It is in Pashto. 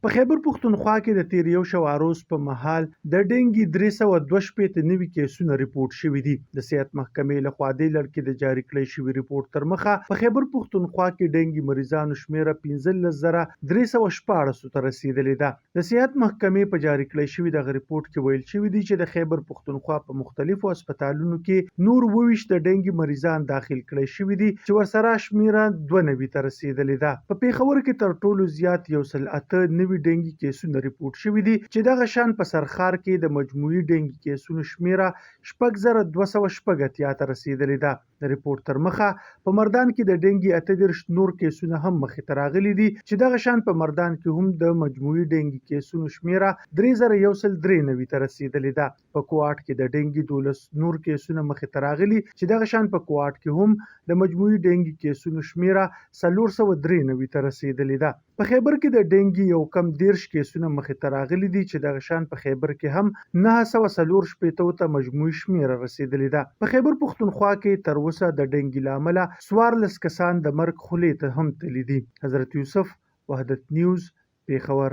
په خیبر پښتونخوا کې د تېر یو شواروز په مهال د ډینګي 362 نوي کیسونه رپورټ شوي دي. د صحت محکمې لخوا دې لړ کې د جاري کړی شوي رپورټ ترمخه په خیبر پښتونخوا کې ډینګي مریضانو شمېره 15,316 ته رسېدلې ده. د صحت محکمې په جاري کړی شوي دغه رپورټ کې ویل شوي دي چې د خیبر پښتونخوا په مختلفو هسپتالونو کې نور 27 د ډینګي مریضان داخل کړی شوي دي چې ورسره شمیره 92 ته رسیدلې ده. په پېښور کې تر ټولو زیات 198 ډینګي کیسونه رپورټ شوي دي چې دغه شان په سرښار کې د مجموعي ډینګي کیسونو شمیره 6286 ته رسیدلې ده. د رپورټ ترمخه په مردان کې د ډینګي 38 نور کیسونه هم مخې ته راغلي دي چې دغه شان په مردان کې هم د مجموعي ډینګي کیسونو شمیره 3193 ته رسیدلې ده. په کوهاټ کې د ډینګي 12 نور کیسونه مخې ته راغلي چې دغه شان په کوهاټ کې هم د مجموعي ډینګي کیسونو شمیره 493 ته رسیدلې ده. په خیبر کې د ډینګي یو کم 30 کیسونه مخې ته راغلي دي چې دغه شان په خیبر کې هم 964 ته مجموعي شمېره رسېدلې ده. په خیبر پښتونخوا کې تر اوسه د ډینګي له امله 14 کسان د مرګ خولې ته هم تللي دي. حضرت یوسف، وحدت نیوز، پېښور.